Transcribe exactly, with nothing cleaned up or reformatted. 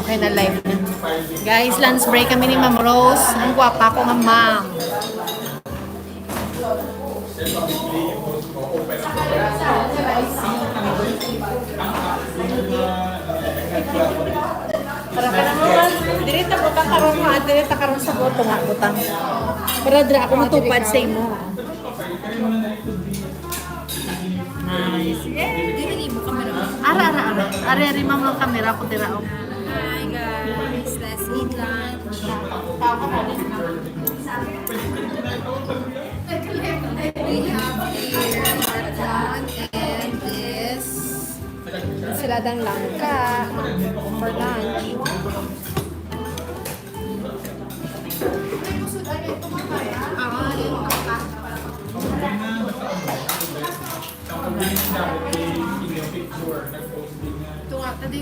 Ay, na-live na. Guys, lunch break kami ni Ma'am Rose. Ang gwapa ko nga ma'am. Para ka naman, dili ta butang karon mo, ah, dili ta karon sa buto nga butang. Para dira ako matupad sa imo. Nice. Yay! Ara, ara, ara. Ari, ari, ma'am, ang kamera ko dira, oh. Hi, guys. Let's eat lunch. We have here our corn and this. Sila dang langka for lunch. Ah, yung langka. Ito nga, tadi.